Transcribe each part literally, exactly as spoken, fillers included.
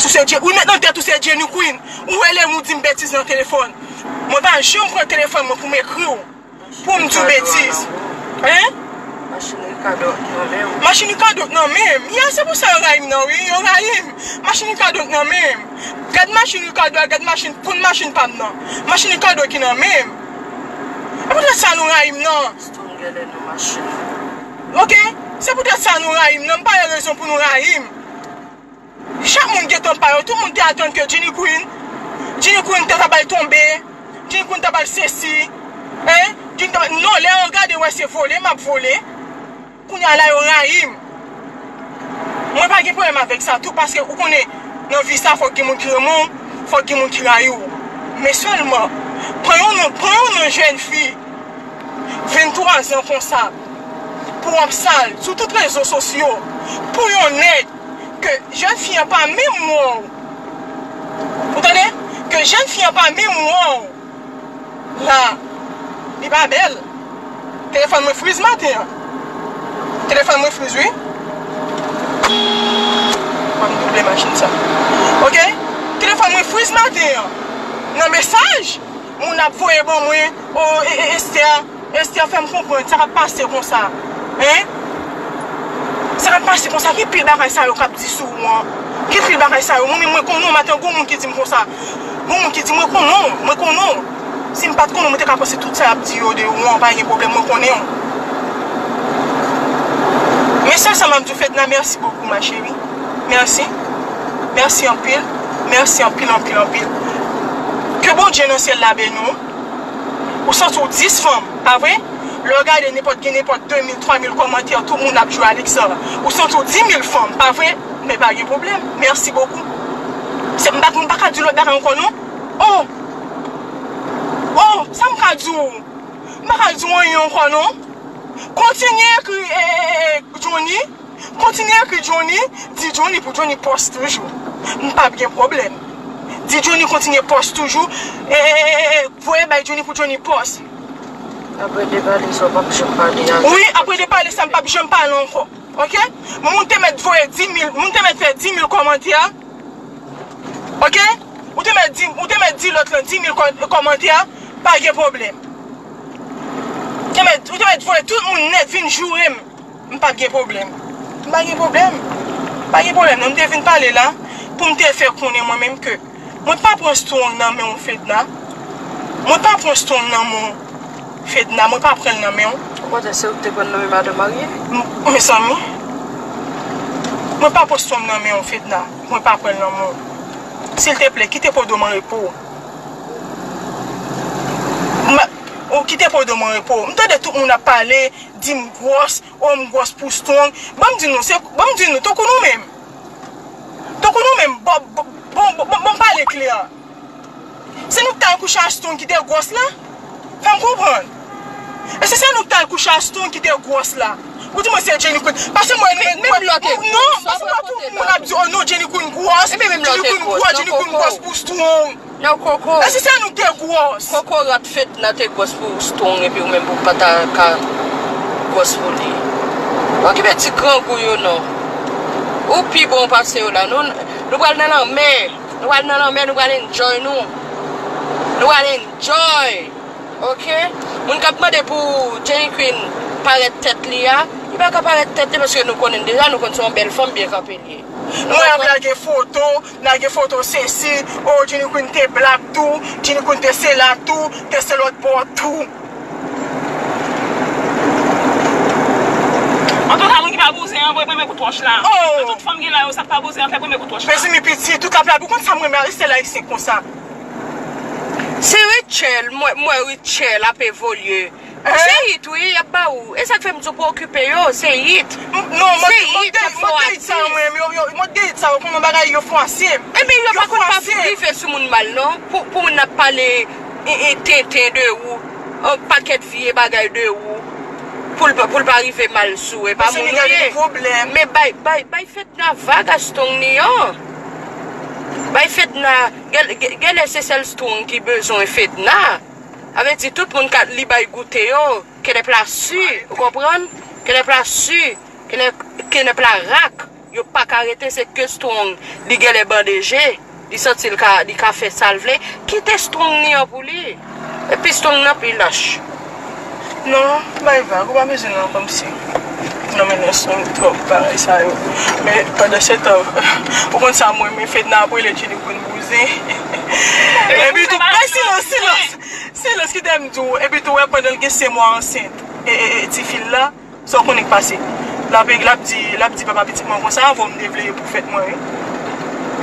Se Je-, ou met nan tèt ou se Jenny Queen. Ou rele m, ou di m betiz nan telefòn. Mwen pa janm pran telefòn mwen pou m ekri w, pou m di w betiz. Hein? Machin Ricardo k nan men m. Machin Ricardo k nan men m. Ya, se pou sa yo rayi m nan, wi. Yo rayi m. Machin Ricardo k nan men m. Gad machin Ricardo a, gad machin, konn machin pa m nan. Machin Ricardo ki nan men m. E poutèt sa nou rayi m nan. Ok? Se poutèt sa nou rayi m nan. M pa gen rezon pou nou rayi m. Chak moun gen tan pa yo. Tout moun te atann ke Jenny Queen, Jenny Queen te ta bay tonbe, Jenny Queen ta bay sesi, hein? Jenny ta bay, non, lè yo gade, wè se vole m ap vole. Kounye a la, yo rayi m. Mwen pa gen pwoblèm avèk sa tou, paske ou konnen, nan vi sa, fòk gen moun ki renmen w, fòk gen moun ki rayi w. Men sèlman, pran yon non, pran yon non jèn fi, venntwa zan konsa, pou w ap sal sou tout rezo sosyo, pou yon nèg ke jèn fi an pa menm wè w. Ou tande? Ke jèn fi an pa menm wè w. La, li pa bèl. Telefòn mwen friz maten an. Telefòn mwen friz, wi. Fò m double machin sa. Ok? Telefòn mwen friz maten an. Nan mesaj, moun ap voye ban mwen, o, e, e, Esther, Esther fè m konprann sa k ap pase konsa. Hein? Sa k ap pase konsa, ki pil bagay sa yo k ap di sou ou an? Ki pil bagay sa yo? Mwen menm, mwen konnen w, maten, gon moun ki di m konsa. Gon moun ki di, "Mwen konnen w, mwen konnen w." Si m pa t konnen w, mwen te ka panse tout sa y ap di yo de ou an, pa gen pwoblèm, mwen konnen w. Men sèl sa m ap di w, Fedna, mèsi bokou, ma chérie. Mèsi. Mèsi anpil. Mèsi anpil, anpil, anpil. Ke Bondye nan syèl la beni w. Ou santi w dis fanm, pa vre? Lè w gade nenpòt, gen nenpòt de mil, twa mil kòmantè, tout moun ap jwe Alexa. Ou santi w di mil fanm, pa vre? Men pa gen pwoblèm. Mèsi bokou. Se, m pa, m pa ka di lòt bagay ankò non. Oh! Oh! Sa m ka di w? M pa ka di w anyen ankò non. Kontinye ekri, eh, eh, eh, Johnny. Kontinye ekri Johnny. Di Johnny pou Johnny pòs toujou. M p ap gen pwoblèm. Di Johnny kontinye pòs toujou. Eh, eh, eh, eh, voye bay Johnny pou Johnny pòs. Apre de pale sa, w p ap janm pale ankò. Wi, apre de pale sa, m p ap janm pale ankò. Ok? Moun te mèt voye di mil, moun te mèt fè di mil kòmantè. Ok? Ou te mèt di, ou te mèt di lòt lan di mil kò-, kòmantè, pa gen pwoblèm. Te mèt, ou te mèt voye tout moun nèt vin joure m. M p ap gen pwoblèm. M pa gen pwoblèm. Pa gen pwoblèm, non, m te vin pale la pou m te fè konnen mwen menm ke mwen pa pran strong nan men w, Fedna. Mwen pa pran strong nan men w, Fedna. Mwen pa pran l nan men w. Okontrè, se ou ki te pran l nan men madanm marye. M-, mezanmi, mwen pa pran strong nan men w, Fedna. Mwen pa pran l nan men w. Silteplè, kite Podo m an repo. M-, ou kite Podo m an repo. M tande tout moun ap pale, di m gwòs, o m gwòs pou strong. Ban m di nou, se, ban m di nou, tankou nou menm. Tankou nou menm, bon, bon, bon, bon, bon, bon, pale klè. Se nou k t al kouche a strong ki te gwòs la? Fè m konprann. E si se nou k t al kouche a strong ki te gwòs la? Ou di mwen se Jenny Queen. Paske mwen, mwen, mwen, non, paske mwen tout moun ap di, "Oh non, Jenny Queen gwòs, Jenny Queen gwòs, Jenny Queen gwòs pou strong." Nan koko. E si se nou k te gwòs? Kokorat Fedna te gwòs pou strong epi ou menm pou pa ta ka gwòs pou li. Okipe ti grangou yo non. Ou pi bon pase yo la. Nou, nou pral nan lanmè. Nou pral nan lanmè, nou pral enjoy nou. Nou pral enjoy. Ok? Moun k ap mande pou Jenny Queen parèt tèt li a, li pa ka parèt tèt li paske nou konnen l deja, nou konn se yon bèl fanm byen kanpe li ye. Mwen ap lage foto, lage foto sesi, oh, Jenny Queen te blak tou, Jenny Queen te sela tou, te se lòt bò tou. Antouka, moun ki pa bouzen an, voye premye kout wòch la. Oh! Tout fanm gen la yo, sa k pa bouzen an, fè premye kout wòch la. Mezanmi piti, tout la play, ou konn sa m renmen Estèl Ayisyen konsa. Se Rutshelle, mwen, mwen Rutshelle ap evolye. Hein? Se hit wi, y ap ba ou. E sa k fè m di w pa okipe yo, se hit. M-, non, mwen, se hit, mwen, mwen, hit sa yo, mwen, yo, yo, mwen, hit sa yo, kòman bagay yo fwase. Ebyen, yo pa konn pa rive sou moun mal, non. Pou, pou moun ap pale, e, e, tenten de ou, yon pakèt vye bagay de ou, pou l pa, pou l pa rive mal sou ou, e pa moun ou ye. Men bay, bay, bay Fedna vag a strong li an. Bay Fedna, gen, gen, genlè se sèl strong ki bezwen Fedna. Sa vle di tout moun ka li bay goute yo, kenèp la si, ou konprann? Kenèp la si, kenèp, kenèp la rak. Yo pa ka rete, se ke Strong, li genlè bandeje, li santi l ka, li ka fè sa l vle. Kite Strong li an pou li. Epi Strong nan pi lach. Non, bay vag, ou pa bezwen nan kòmsi. Non, men non, Strong twòp bagay sa yo. Men pandan se tan, ou konn sa mwen, men Fedna ap rele Jenny Queen bouzen. Epi tou, bay silans, silans. Silans, kite m di w. Epi tou, wè, pandan l gen senk mwa ansent, e, e, e, ti fi l la, sa w konnen k pase? L ap, l ap di, l ap di papa pitit mwen konsa, avè w m te vle pou fèt mwen, wi.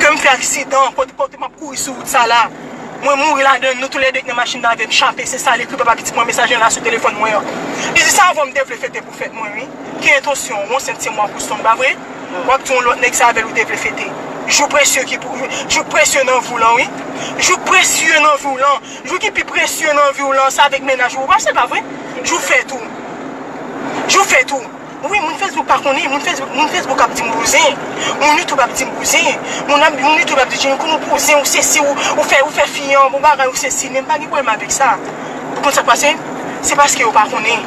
Ke m fè aksidan, kote, kote m ap kouri sou wout sa la. Mwen mouri ladan l, nou toulède k nan machin nan avè m chape, se sa l ekri papa pitit mwen, mesaj lan la sou telefòn mwen an. Li di se avè w m te vle fete pou fèt mwen, wi. Ki entansyon w, yon sèt mwa pou Strong, pa vre? W ap di yon lòt nèg se avè l ou te vle fete. Jou presye ki pou, jou presye nan vi w lan, wi. Jou presye nan vi w lan. Jou ki pi presye nan vi w lan, se avèk mennaj ou ou pase, pa vre? Jou fèt ou. Jou fèt ou. Wi, moun Facebook pa konnen, moun Facebook, moun Facebook ap di m bouzen. Moun YouTube ap di m bouzen. Moun ap, moun YouTube ap di, Jenny Queen, ou bouzen, ou sesi, ou, ou fè, ou fè fi an, bon bagay, ou sesi. Men m pa gen pwoblèm avèk sa. Ou konn sa k pase? Se paske yo pa konnen.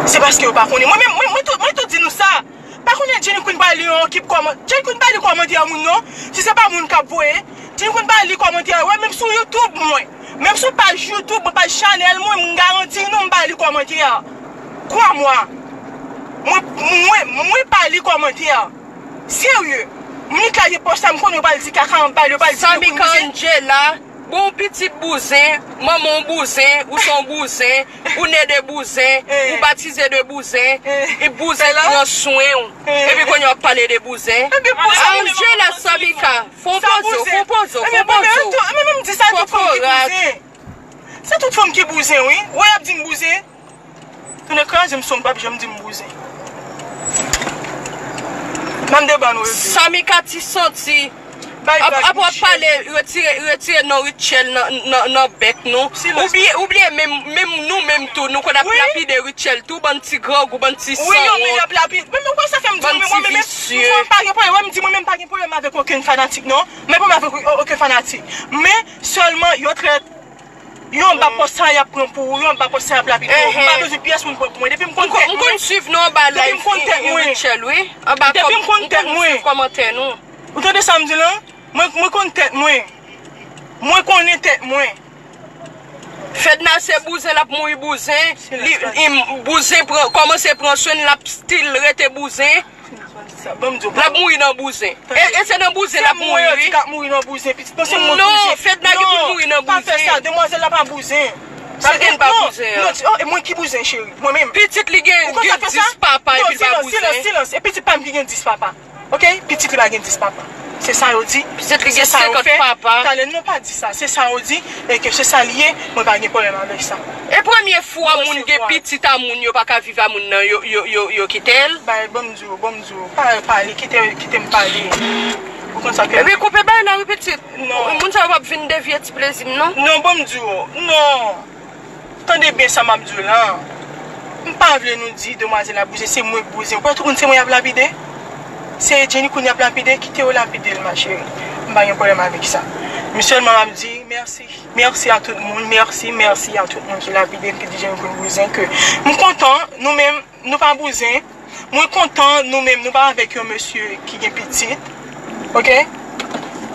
Se paske yo pa konnen. Mwen menm, mwen, mwen tou, mwen tou di nou sa. Pa konnen Jenny Queen pa li yon ekip kòman-, Jenny Queen pa li kòmantè moun non. Si se pa moun k ap voye, Jenny Queen pa li kòmantè. Wè, menm sou YouTube mwen, menm sou paj YouTube mwen, paj chanèl mwen, m garanti nou m pa li kòmantè. Kwa mwa. Mwen, mwen, mwen pa li kòmantè. Serye. M li kay pòs sa, m konnen yo pral di kaka anba l, yo pral di Samika Angela. Bon, pitit bouzen, manman w bouzen, ou se yon bouzen, ou ne de bouzen, ou batize de bouzen, e bouzen pran swen w. Epi kounye a w ap pale de bouzen. Angela, Samika, fè yon poze w, fè yon poze w, fè yon poze w. Kòkòrat. Se tout fanm ki bouzen, wi. Wè, y ap di m bouzen. Tounen kraze m sou m, p ap janm di m bouzen. Ban m de ban nou regle. Samika ti santi. Ap, ap w ap pale, retire, retire non Rutshelle nan, nan, nan bèk nou. Ou bliye, ou bliye menm, menm nou menm tou, nou konn ap lapide Rutshelle tou, bann ti grangou, bann ti sanwont. Wi, yo menm y ap lapide. Men, men, wè sa fè m di nou, men mwen menm, mwen pa gen pwoblèm, wè m di mwen menm pa gen pwoblèm avèk okenn fanatik, non. Men pwoblèm avèk okenn fanatik. Men sèlman, yo trèt. Yo anba pòs sa y ap pran pou ou, yo anba pòs sa y ap lapide ou. M pa bezwen pyès moun pran pou mwen. Depi m konn tèt mwen. M konn swiv nou anba live Rutshelle, wi. Anba kòm, m konn swiv kòmantè nou. Ou tande sa m di la? Mwen, mwen konn tèt mwen. Mwen konnen tèt mwen. Fedna se bouzen, l ap mouri bouzen. Li, li, bouzen pran, kòmanse pran swen l, l ap still rete bouzen. L ap mouri nan bouzen. E, e se nan bouzen l ap mouri, wi. K ap mouri nan bouzen, pitit. Non, Fedna gen pou l mouri nan bouzen. Non, pa fè sa, demwazèl la pa bouzen. Sa gen pa bouzen an. Non, oh, e mwen ki bouzen, cheri? Mwen menm. Pitit li gen, gen dis papa epi l pa bouzen. Silans, silans. E pitit pa m ki gen dis papa. Ok? Pitit li pa gen dis papa. Se sa yo di. Pitit li gen senkant papa. Talè non, pa di sa. Se sa yo di. E ke se sa l ye, mwen pa gen pwoblèm avèk sa. E premye fwa moun gen pitit a moun, yo pa ka viv a moun nan, yo, yo, yo, yo kite l. Bay, ban m di w, ban m di w, pa pale, kite, kite m pale. Ou konn sa ke. Epi koupe bay la wi pitit. Non. Moun sa yo p ap vin devye ti plezi m non. Non, ban m di w, non. Tande byen sa m ap di w la. M pa vle nou di demwazèl la bouzen, se mwen k bouzen. Ou kwè tout moun se mwen y ap lapide? Se Jenny Queen y ap lapide, kite yo lapide l, ma chérie. M pa gen pwoblèm avèk sa. Men sèlman m ap di mèsi. Mèsi a tout moun, mèsi, mèsi a tout moun ki lapide m, ki di Jenny Queen bouzen, ke m kontan, nou menm, nou pa bouzen. Mwen kontan, nou menm, nou pa avèk yon mesye ki gen pitit. Ok?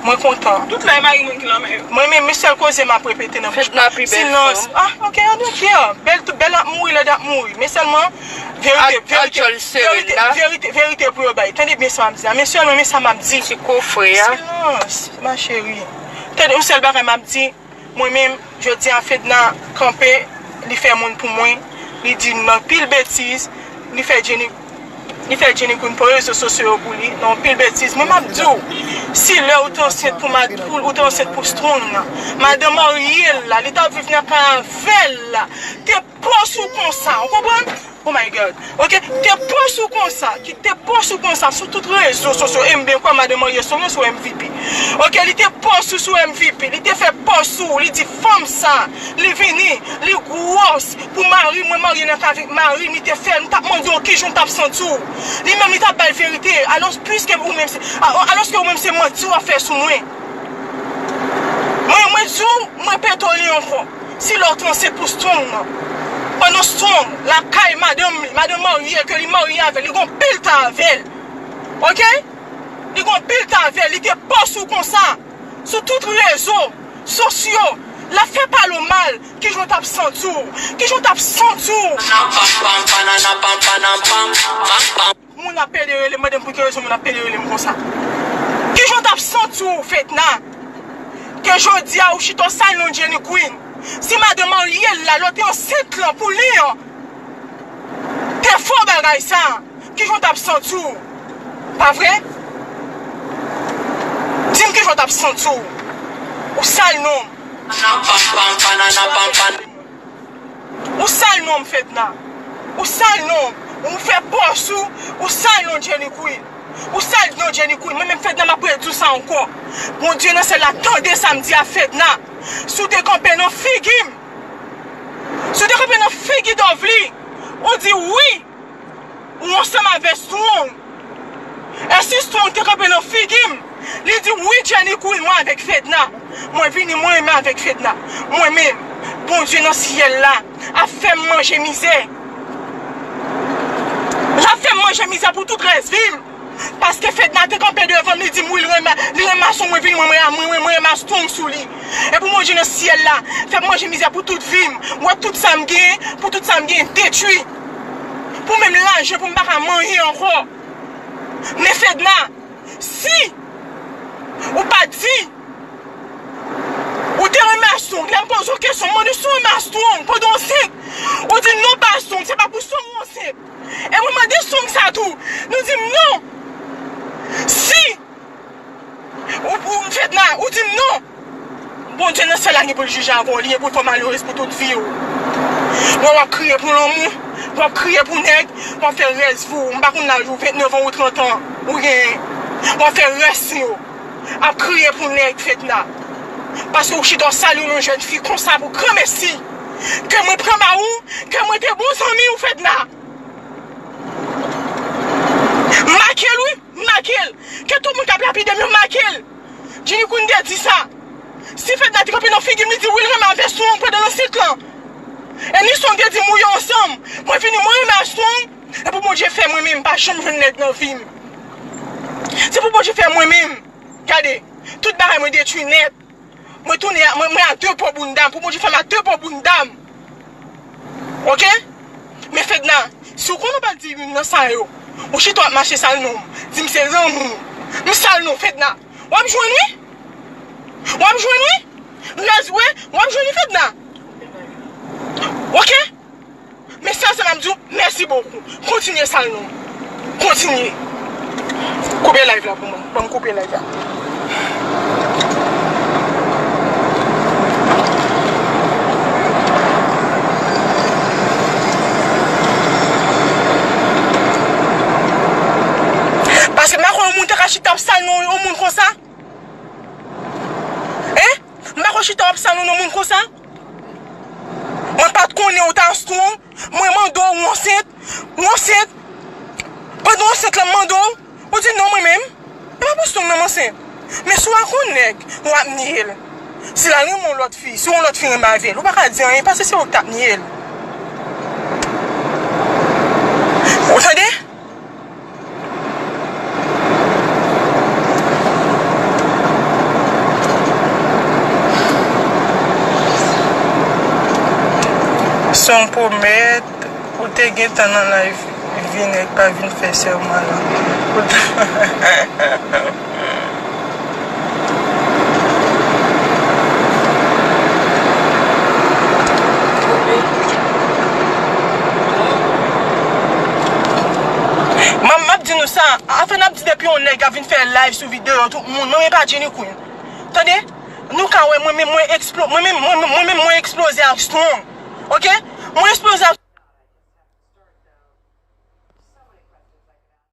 Mwen kontan. Tout la e mari moun ki nan men yo. Mwen menm, men sèl koze m ap repete nan bouch mwen. Silans. Ah, ok, I don't care. Bèl, tout bèl ap mouri, lèd ap mouri. Men sèlman, verite, verite, verite, verite, verite pou yo bay. Tande byen sa m ap di a. Men sèlman, men sa m ap di. Ti kofre a. Silans, ma chérie. Tande, yon sèl bagay m ap di. Mwen menm, jodi a Fedna kanpe, li fè moun pou mwen, li di m anpil betiz, li fè Jenny, li fè Jenny Queen pran rezo sosyo yo pou li, nan anpil betiz. Mwen m ap di w, si lè ou te ansent pou mad-, pou, ou te ansent pou Strong nan, madanm marye l la, li t ap viv nan kay avè l la, te pòs ou konsa, ou konprann? Oh my God. Ok, te pòs ou konsa, ki te pòs ou konsa sou tout rezo sosyo, e m byen kwè madanm marye Strong nan sou M V P. Ok, li te pòs ou sou M V P, li te fè pòs ou, li di fanm sa, li vini, li gwòs, pou mari mwen marye nan kay avèk mari m, li te fè, m t ap mande w kijan w t ap santi w. Li menm li t ap bay verite, alò, piske ou menm se, a, alòske ou menm se manti w ap fè sou mwen. Mwen, mwen di w, mwen pete w li ankò. Si lè w te ansent pou Strong nan, Pandan Strong lakay madanm li, madanm marye ke li marye avè l, li gon pil tan avè l. Oke? Li gon pil tan avè l, li te pòs ou konsa. Sou tout rezo sosyo, l ap fè pale w mal. Kijan w t ap santi w? Kijan w t ap santi w? Moun ap pede rele m, mande m pou ki rezon moun ap pede rele m konsa. Kijan w t ap santi w, Fedna? Ke jodi a ou chita w sal non Jenny Queen. Si madanm marye l la, lè w te ansent lan pou li an, te fè w bagay sa, kijan w t ap santi w? Pa vre? Di m kijan w t ap santi w. Ou sal non m. Ou sal non m, Fedna. Ou sal non m. Ou fè pòs ou, ou sal non Jenny Queen. Ou sal non Jenny Queen. Mwen menm Fedna, m ap redi w sa ankò. Bondye nan syèl la tande sa m di a, Fedna. Si w te kanpe nan figi m, si w te kanpe nan figi Dovely, ou di wi, ou ansanm avè Strong. E si Strong te kanpe nan figi m, li di wi, Jenny Queen, mwen avèk Fedna. Mwen vini, mwen renmen avèk Fedna. Mwen menm, Bondye nan syèl la ap fè m manje mizè. L ap fè m manje mizè pou tout rès vi m. Paske Fedna te kanpe devan m, li di m wi, l renmen, li renmen Strong, mwen vini, mwen, mwen, mwen, mwen renmen Strong sou li. E pou Bondye nan syèl la fè m manje mizè pou tout vi m. Wè tout sa m genyen, pou tout sa m genyen detwi. Pou menm lajan, pou m pa ka manje ankò. Men Fedna, si ou pa di ou te renmen Strong, lè m poze w kesyon, m mande si w renmen Strong pandan w ansent, ou di non, pa Strong, se pa pou Strong ou ansent. E mwen mande Strong sa tou, li di m non. Si ou, ou, Fedna, ou di m non, Bondye nan syèl la gen pou l jije avè w, li gen pou l fè w malerèz pou tout vi w. Wè w ap kriye pou lanmou, w ap kriye pou nèg, w ap fè rès vi w. M pa konn laj ou, vennèf an ou trant an ou genyen. W ap fè rès vi w ap kriye pou nèg, Fedna. Paske ou chita w sal yon jèn fi konsa pou granmesi. Ke mwen pran ba ou, ke mwen te bon zanmi w, Fedna. M make l wi, m make l. Ke tout moun k ap lapide m yo make l. Jenny Queen te di sa. Si Fedna te kanpe nan figi m, li di wi, l renmen avè Strong pandan l ansent lan. E ni Strong te di m wi, yo ansanm. Mwen vini, mwen renmen Strong. E pou Bondye fè mwen menm pa janm jwenn nèg nan vi m. Se pou Bondye fè mwen menm. Gade, tout bagay mwen detwi nèt. Mwen tounen, mwen, mwen a de po bounda m. Pou Bondye fè m a de po bounda m. Oke? Men Fedna, si w konnen w pa di youn nan sa yo, ou chita w ap mache sal non m, di m se lanmou. M sal non, Fedna. W ap jwenn wi. W ap jwenn wi. Rès wi. W ap jwenn wi, Fedna. Oke? Men sèl sa m ap di w, mèsi bokou. Kontinye sal non. Kontinye. Koupe live la pou mwen. Ban m koupe live la. Paske m pa kwè yon moun ta ka chita ap sal non yon moun konsa. Hein? M pa kwè chita ap sal non yon moun konsa. Mwen pa t konnen ou ta strong. Mwen mande w, ou ansent. Ou ansent. Pandan w ansent lan, m mande w, ou di non mwen menm. E pa pou strong nan m ansent. Men si w ak yon nèg, w ap niye l. Si l al renmen yon lòt fi, si yon lòt fi renmen avè l, ou pa ka di anyen, paske se ou k t ap niye l. Ou tande? Se yon pwomèt, ou te gentan nan live, vin nèg pa vin fè sèman lan. Mwen, m ap di nou sa, afè n ap di depi yon nèg ap vin fè live sou videyo tout moun, mwen menm pa Jenny Queen. Tande? Nou ka wè mwen menm mwen eksplo-, mwen menm, mwen, mwen menm mwen eksploze ak strong. Oke? Mwen eksploze ak